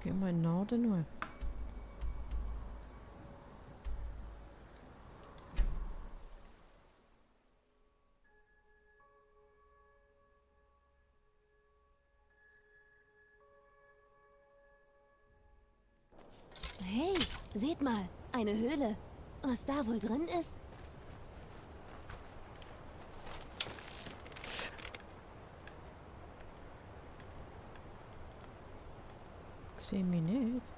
Gehen wir in den Norden nur. Hey, seht mal, eine Höhle. Was da wohl drin ist? Sehe mich nicht.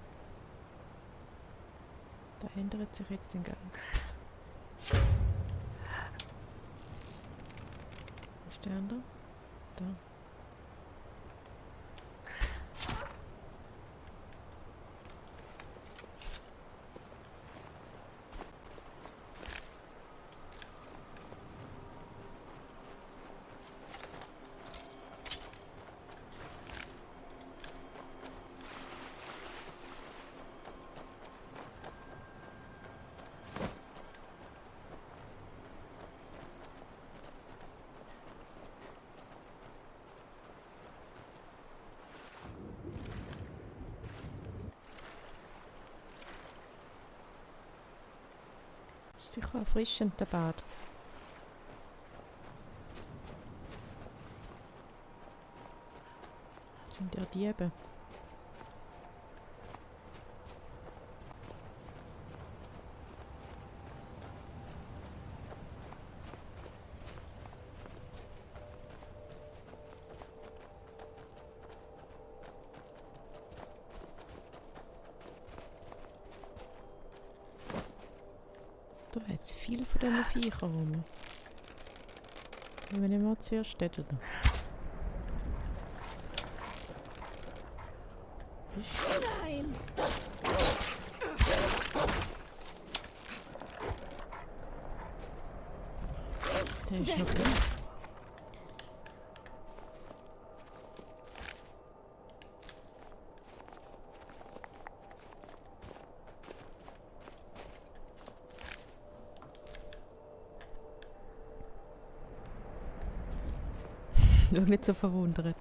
Da ändert sich jetzt den Gang. Wo ist der andere? Da. Ist sicher erfrischend, der Bad. Sind ja Diebe. Da hat es viele von diesen Viechern rum. Wenn ich mal zuerst da. Nein! Der ist noch Das drin. Schau nicht so verwundert.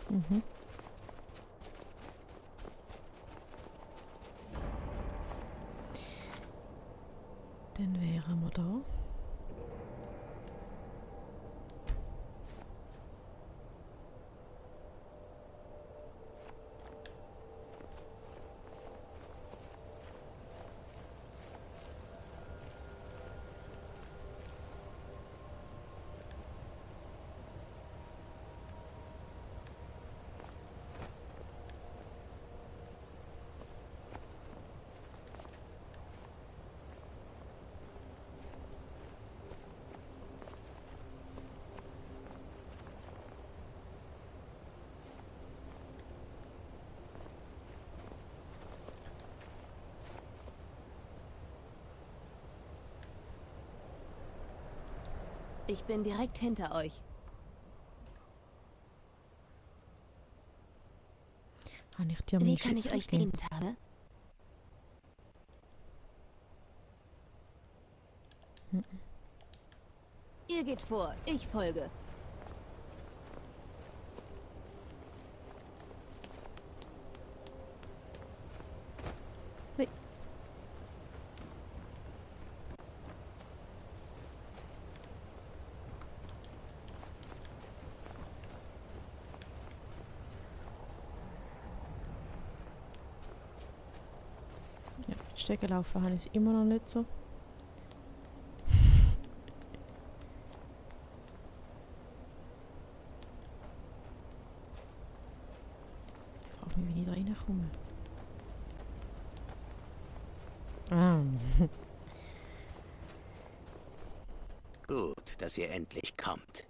Mhm. Dann wären wir da. Ich bin direkt hinter euch. Habe ich dir Wie meinen kann ich Schlüssel euch gegeben? dienen, Tane? Ihr geht vor, ich folge. Hui. Ja, Stege laufen habe ich es immer noch nicht so. Ich frage mich, wie ich da reinkomme. Ah. Gut, dass ihr endlich kommt.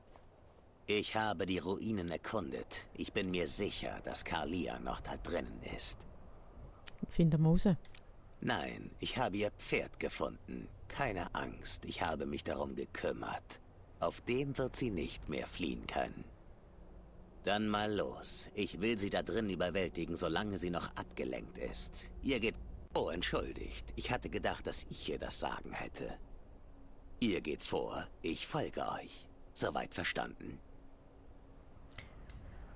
Ich habe die Ruinen erkundet. Ich bin mir sicher, dass Karlia noch da drinnen ist. Ich finde Mose. Nein, ich habe ihr Pferd gefunden. Keine Angst, ich habe mich darum gekümmert. Auf dem wird sie nicht mehr fliehen können. Dann mal los. Ich will sie da drin überwältigen, solange sie noch abgelenkt ist. Ihr geht... Oh, entschuldigt. Ich hatte gedacht, dass ich ihr das Sagen hätte. Ihr geht vor, ich folge euch. Soweit verstanden?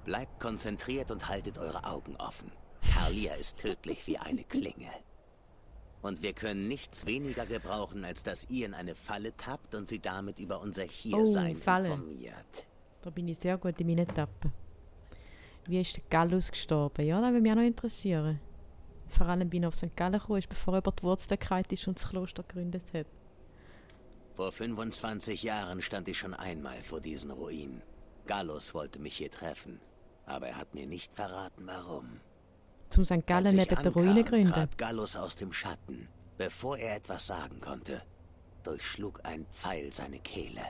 Bleibt konzentriert und haltet eure Augen offen. Karlia ist tödlich wie eine Klinge. Und wir können nichts weniger gebrauchen, als dass ihr in eine Falle tappt und sie damit über unser Hiersein Falle. informiert. Da bin ich sehr gut in meinen Etappen. Wie ist der Gallus gestorben? Ja, das würde mich auch noch interessieren. Vor allem, wie er auf St. Gallen gekommen ist, bevor er über die Wurzelkeit ist und das Kloster gegründet hat. Vor 25 Jahren stand ich schon einmal vor diesen Ruinen. Gallus wollte mich hier treffen, aber er hat mir nicht verraten, warum. Zum St. Gallen Als ich neben der Ruine ankam, gründen. trat Gallus aus dem Schatten. Bevor er etwas sagen konnte, durchschlug ein Pfeil seine Kehle.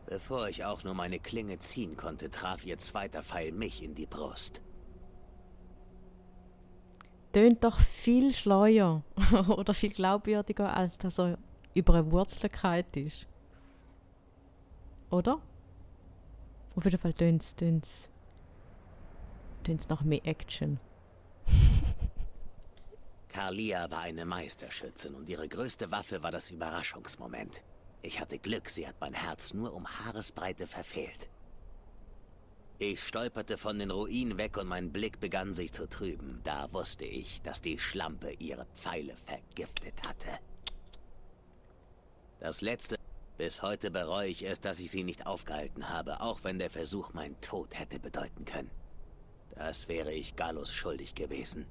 Bevor ich auch nur meine Klinge ziehen konnte, traf ihr zweiter Pfeil mich in die Brust. Tönt doch viel schleuer oder viel glaubwürdiger, als dass er über eine Wurzelkeit ist. Oder? Auf jeden Fall tönt's nach mehr Action. Karlia war eine Meisterschützin und ihre größte Waffe war das Überraschungsmoment. Ich hatte Glück, sie hat mein Herz nur um Haaresbreite verfehlt. Ich stolperte von den Ruinen weg und mein Blick begann sich zu trüben. Da wusste ich, dass die Schlampe ihre Pfeile vergiftet hatte. Das Letzte. Bis heute bereue ich es, dass ich sie nicht aufgehalten habe, auch wenn der Versuch mein Tod hätte bedeuten können. Das wäre ich Gallus schuldig gewesen.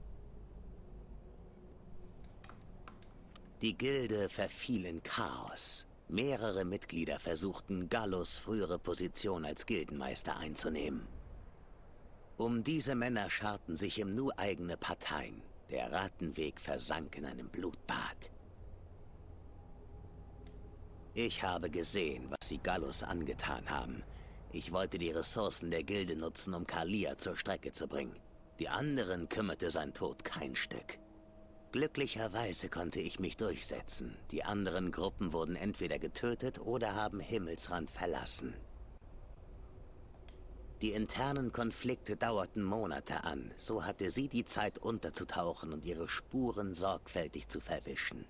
Die Gilde verfiel in Chaos. Mehrere Mitglieder versuchten, Gallus frühere Position als Gildenmeister einzunehmen. Um diese Männer scharten sich im Nu eigene Parteien. Der Rattenweg versank in einem Blutbad. Ich habe gesehen, was sie Gallus angetan haben. Ich wollte die Ressourcen der Gilde nutzen, um Karlia zur Strecke zu bringen. Die anderen kümmerte sein Tod kein Stück. Glücklicherweise konnte ich mich durchsetzen. Die anderen Gruppen wurden entweder getötet oder haben Himmelsrand verlassen. Die internen Konflikte dauerten Monate an. So hatte sie die Zeit unterzutauchen und ihre Spuren sorgfältig zu verwischen.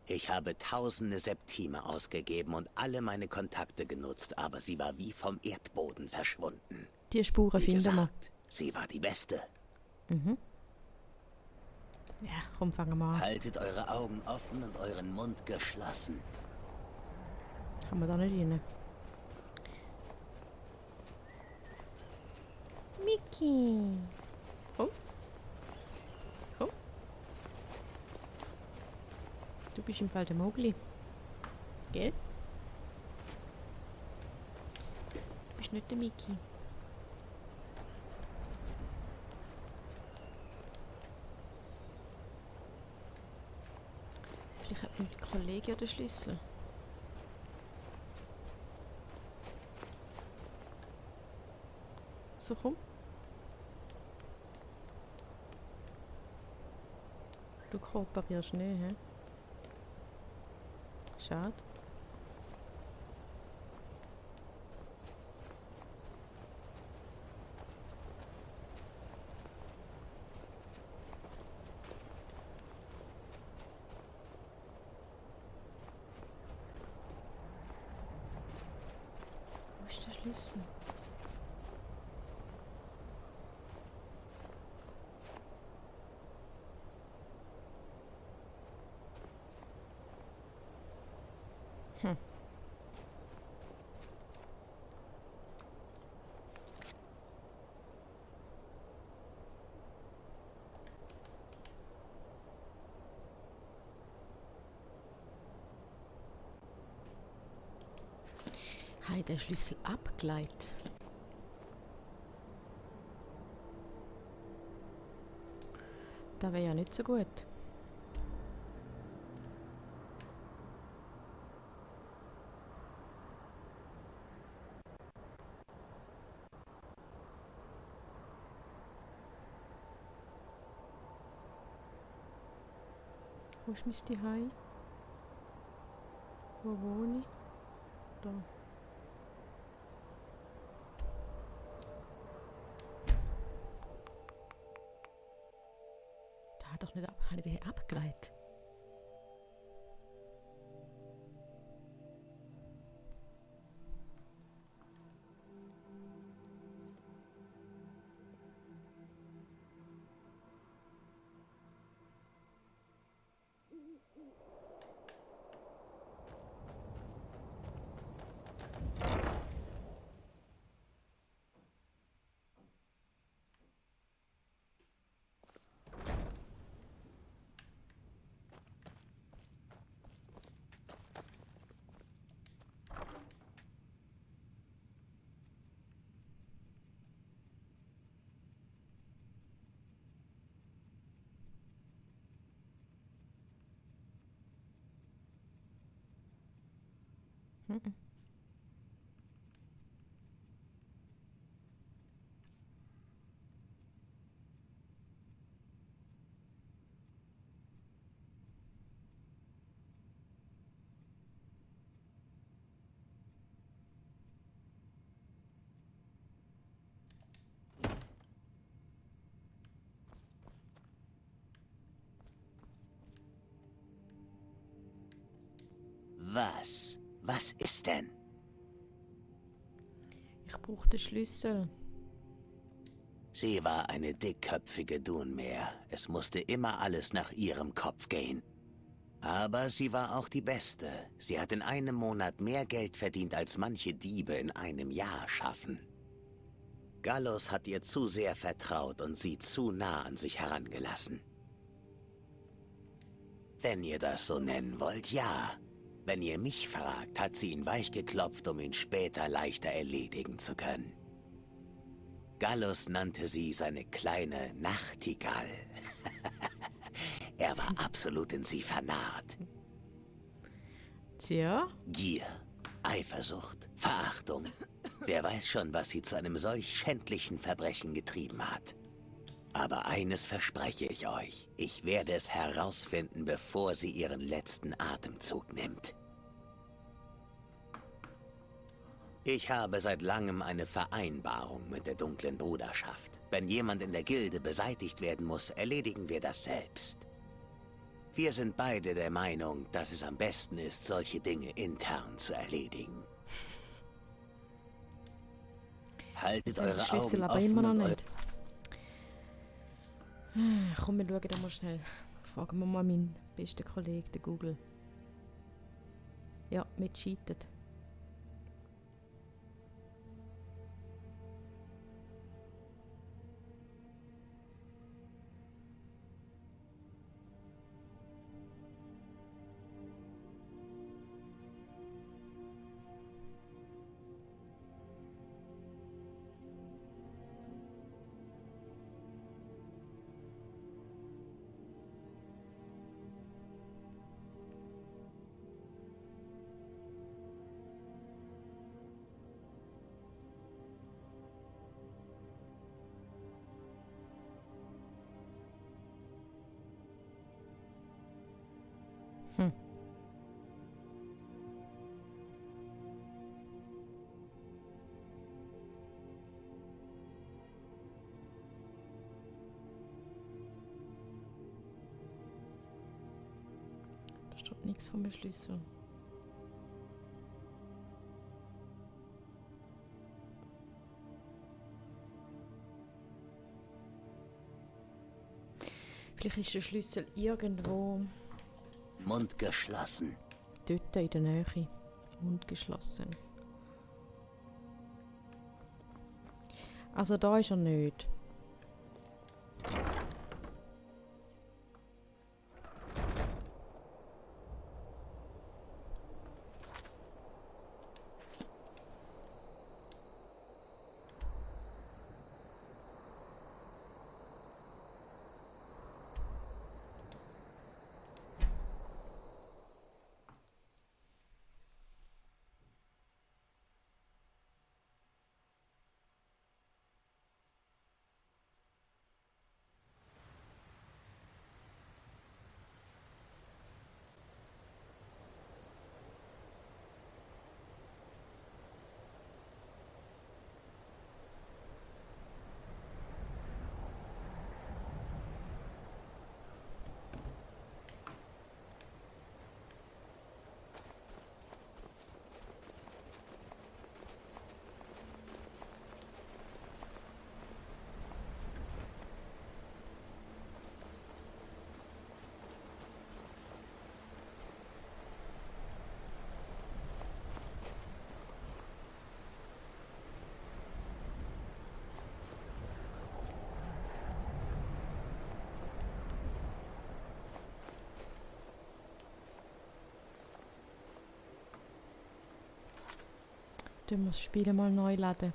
Ich habe tausende Septime ausgegeben und alle meine Kontakte genutzt, aber sie war wie vom Erdboden verschwunden. Die Spuren Wie finden wir. gesagt, sie war die Beste. Ja, komm, fangen wir an. Haltet eure Augen offen und euren Mund geschlossen. Kann man da nicht rein? Mickey! Komm. Komm. Du bist im Fall der Mowgli. Gell? Du bist nicht der Mickey. Vielleicht hat mein Kollege ja den Schlüssel. So, komm. Du kooperierst nicht, hä? Schade. Wo ist der Schlüssel? Habe ich den Schlüssel abgeleitet? Das wäre ja nicht so gut. Wo ist mein Zuhause? Wo wohne ich? Da. doch nicht ab. Habe ich den abgeleitet? Mhm. Was? Was ist denn? Ich brauche den Schlüssel. Sie war eine dickköpfige Dunmer. Es musste immer alles nach ihrem Kopf gehen. Aber sie war auch die Beste. Sie hat in einem Monat mehr Geld verdient, als manche Diebe in einem Jahr schaffen. Gallus hat ihr zu sehr vertraut und sie zu nah an sich herangelassen. Wenn ihr das so nennen wollt, ja. Wenn ihr mich fragt, hat sie ihn weichgeklopft, um ihn später leichter erledigen zu können. Gallus nannte sie seine kleine Nachtigall. Er war absolut in sie vernarrt. Tja, Gier, Eifersucht, Verachtung. Wer weiß schon, was sie zu einem solch schändlichen Verbrechen getrieben hat. Aber eines verspreche ich euch. Ich werde es herausfinden, bevor sie ihren letzten Atemzug nimmt. Ich habe seit langem eine Vereinbarung mit der dunklen Bruderschaft. Wenn jemand in der Gilde beseitigt werden muss, erledigen wir das selbst. Wir sind beide der Meinung, dass es am besten ist, solche Dinge intern zu erledigen. Haltet den eure Schlüssel Augen aber offen immer noch und nicht. Komm, wir schauen da mal schnell. Fragen wir mal meinen besten Kollegen, den Google. Ja, mit cheatet. Da steht nichts vom Schlüssel. Vielleicht ist der Schlüssel irgendwo Mund geschlossen. dort in der Nähe. Mund geschlossen. Also da ist er nicht. Dann muss das Spiel mal neu laden.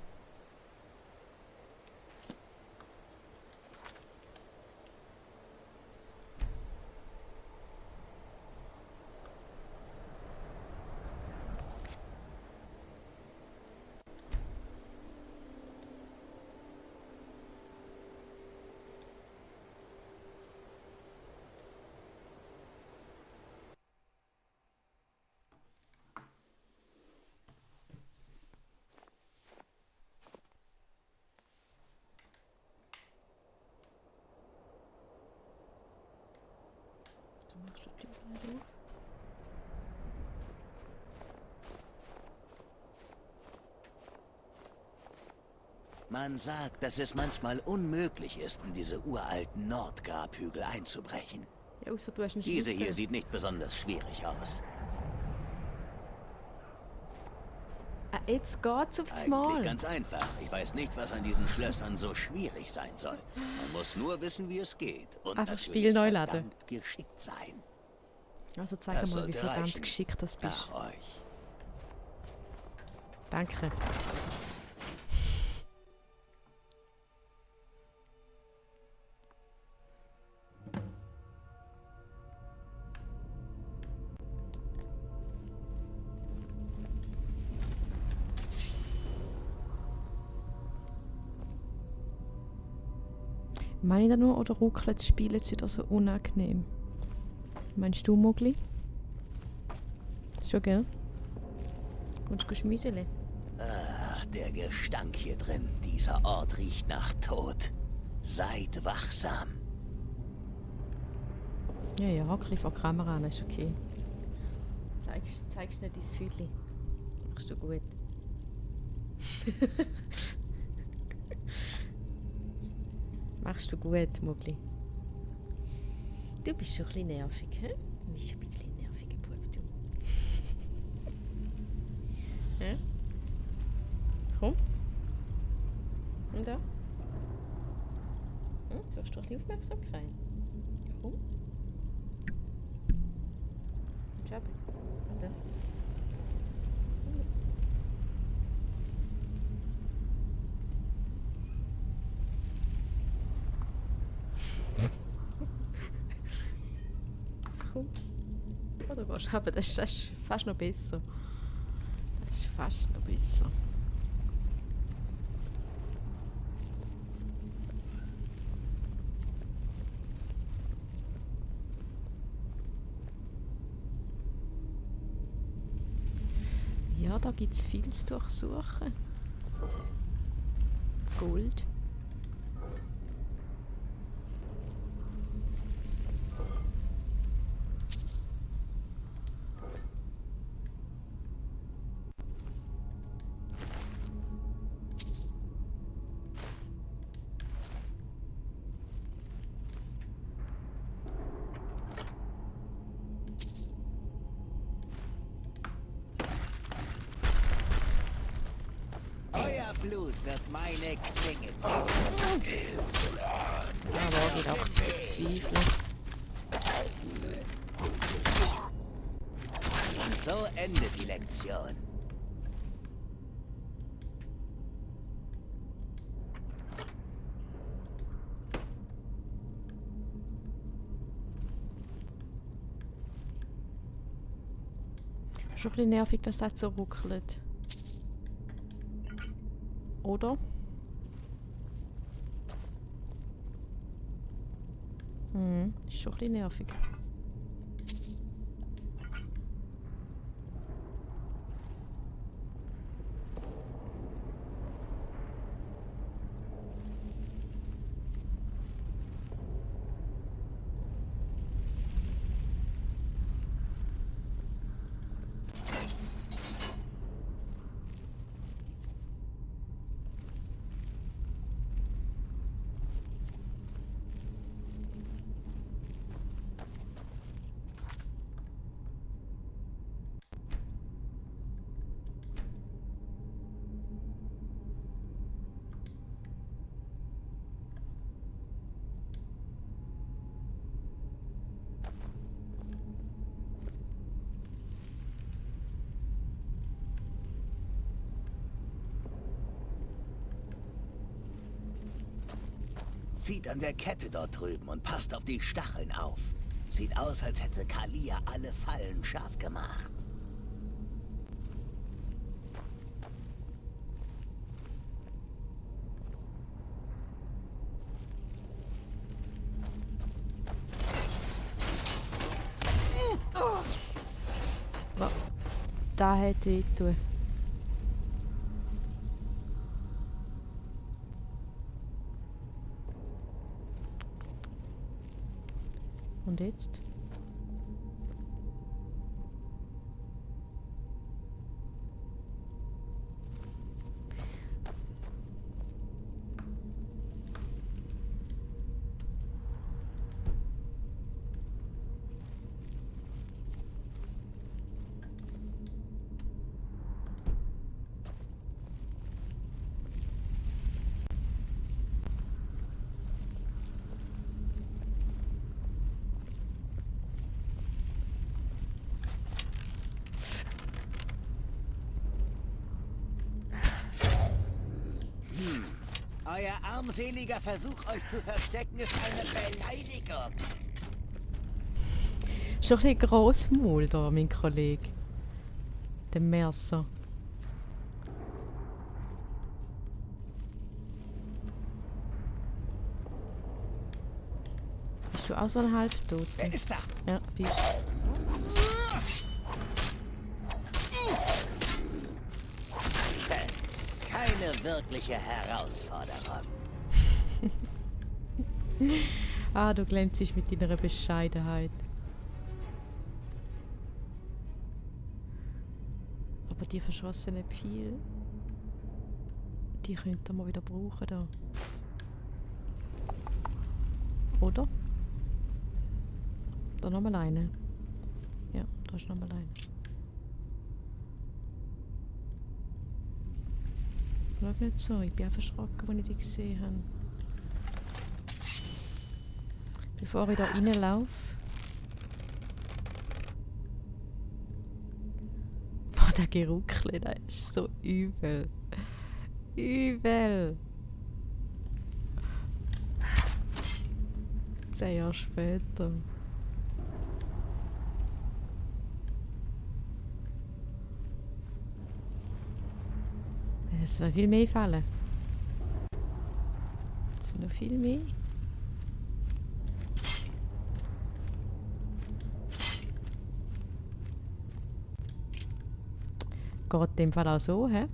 Du machst doch die Tür auf. Man sagt, dass es manchmal unmöglich ist, in diese uralten Nordgrabhügel einzubrechen. Ja, außer du hast einen Diese Schlüssel. hier sieht nicht besonders schwierig aus. Ah, jetzt geht's aufs Eigentlich Mal. ganz einfach. Ich weiß nicht, was an diesen Schlössern so schwierig sein soll. Man muss nur wissen, wie es geht. Und Einfach natürlich Spiel neu laden. verdammt geschickt sein. Also zeig Das mal, wie sollte verdammt reichen. geschickt das bist. Nach euch. Danke. Meine ich da nur, oder ruckelt das Spiel jetzt wieder so unangenehm? Meinst du, Mogli? Schon, gell? Willst du schmüseli? Ah, der Gestank hier drin. Dieser Ort riecht nach Tod. Seid wachsam. Ja, ja, ein bisschen vor die Kamera an, ist okay. Zeigst nicht dein Füdli. Machst du gut. Machst du gut, Mogli. Du bist schon ein bisschen nervig, hä? Du bist ein bisschen nerviger Bub, du. Ja? Komm. Und da? Suchst du ein bisschen Aufmerksamkeit? Komm. Gut Job. Und da? Oder gehst du? Aber das ist fast noch besser. Das ist fast noch besser. Ja, da gibt es viel zu durchsuchen. Gold. Euer Blut wird meine Klinge ziehen. Ja, wage ich auch zu bezweifeln. Und so endet die Lektion. Schon ein bisschen nervig, dass das so ruckelt. Oder? Ist schon ein bisschen nervig. Zieht an der Kette dort drüben und passt auf die Stacheln auf. Sieht aus, als hätte Kalia alle Fallen scharf gemacht. Da hätte ich tun. Und jetzt? Euer armseliger Versuch, euch zu verstecken, ist eine Beleidigung. Schon ein bisschen Grossmaul da, mein Kollege. Der Mercer. Bist du auch so ein Halbtoter? Wer ist da? Ja, bist Keine wirkliche Herausforderung. Ah, du glänzest mit deiner Bescheidenheit. Aber die verschossenen Pfeile, die könnte man wieder brauchen da. Oder? Da nochmal eine. Ja, da ist nochmal eine. Schau nicht so, ich bin auch erschrocken, als ich die gesehen habe. Bevor ich da reinlaufe. Boah, der Geruchli, der ist so übel. Übel. 10 Jahre später. Es soll viel mehr fallen. Es soll noch viel mehr. Geht in dem Fall auch so, hä?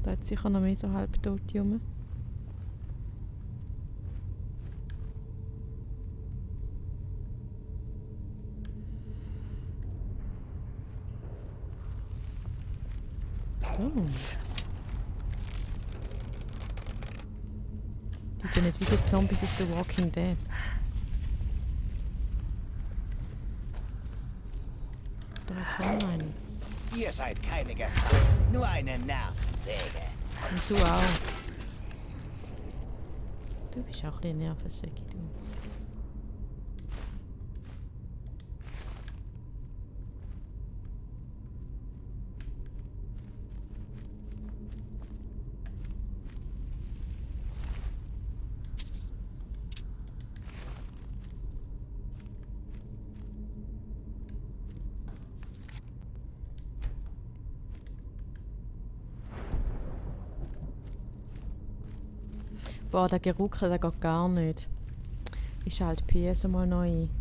Da hat sicher noch mehr so halbtote rum. So. Die sind nicht wie die Zombies aus The Walking Dead. Da hat's noch einen. Ihr seid keine Gefahr, nur eine Nervensäge. Und du auch. Du bist auch ein bisschen Nervensäge, du. Boah, der Geruch, der geht gar nicht. Ich schalte PS mal neu ein.